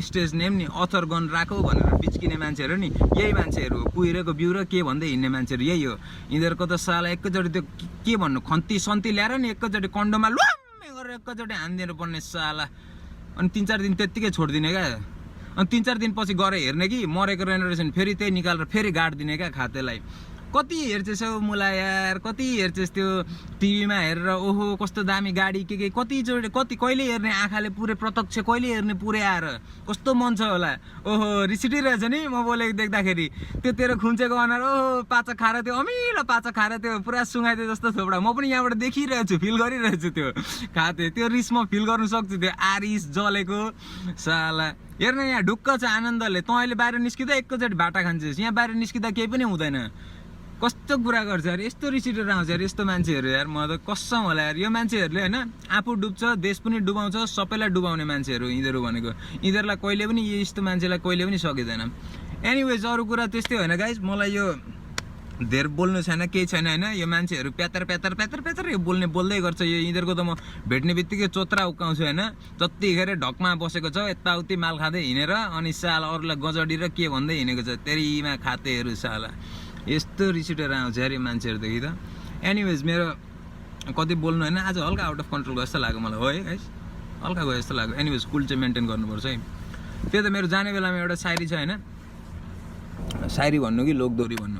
Stage name नि author gun राखौ भनेर बिच्किने मान्छेहरू नि यही मान्छेहरू हो। कुहिरेको बिउ र के भन्दै हिँड्ने मान्छेहरू यही हो। यिनीहरूको त साला एकैचोटि त्यो के भन्नु खन्ती सन्ती ल्याएर नि एकैचोटि कन्डोमा लुम्मे गरेर एकैचोटि हानिदिनु पर्ने साला। अनि 3-4 दिन त्यत्तिकै छोडिदिने क्या। अनि 3-4 दिन पछि गएर हेर्ने कि मरेको रहेन फेरि त्यही निकालेर फेरि गाडिदिने क्या खातेलाई। कति हेर्छेस् हौ मुला यार, कति हेर्छेस् त्यो टिभीमा हेरेर ओहो कस्तो दामी गाडी के कतिचोटि कहिले हेर्ने आँखाले पुरै प्रत्यक्ष कहिले हेर्ने पुरै आएर कस्तो मन छ होला। ओहो रिसिटिरहेछ नि म बोलेको देख्दाखेरि। त्यो तेरो खुम्चेको अनुहार ओहो पाचक खाएर त्यो अमिलो पाचक खाएर त्यो पुरा सुँगाइदियो जस्तो थोपडा म पनि यहाँबाट देखिरहेको छु, फिल गरिरहेछु त्यो खाते। त्यो रिस म फिल गर्नु सक्छु, त्यो आरिस जलेको साला। हेर्न यहाँ ढुक्क छ आनन्दले। तँ अहिले बाहिर निस्किँदा एकैचोटि भाटा खान्छस्, यहाँ बाहिर निस्किँदा केही पनि हुँदैन। कस्तो कुरा गर्छ यार, यस्तो रिस उठेर आउँछ यार यस्तो मान्छेहरू यार। म त कसम होला यार यो मान्छेहरूले होइन आफू डुब्छ देश पनि डुबाउँछ, सबैलाई डुबाउने मान्छेहरू यिनीहरू भनेको। यिनीहरूलाई कहिले पनि यस्तो मान्छेलाई कहिले पनि सकिँदैन। एनिवेज अरू कुरा त्यस्तै होइन गाइज। मलाई यो धेर बोल्नु छैन केही छैन होइन। यो मान्छेहरू प्यातर यो बोल्दै गर्छ। यो यिनीहरूको त म भेट्ने बित्तिकै चोत्रा उक्काउँछु होइन। जतिखेर ढकमा बसेको छ यताउति माल खाँदै हिँडेर अनि साला अरूलाई गजडी र के भन्दै हिँडेको छ तेरीमा खातेहरू साला। यस्तो रिस उठेर आउँछ यार यो मान्छेहरूदेखि त। एनिवेज मेरो कति बोल्नु होइन आज हल्का आउट अफ कन्ट्रोल गयो जस्तो लाग्यो मलाई हो है गाइस, हल्का गयो जस्तो लाग्यो। एनिवेज कुल चाहिँ मेन्टेन गर्नुपर्छ है। त्यो त मेरो जाने बेलामा एउटा सायरी छ होइन, सायरी भन्नु कि लोकदोरी भन्नु।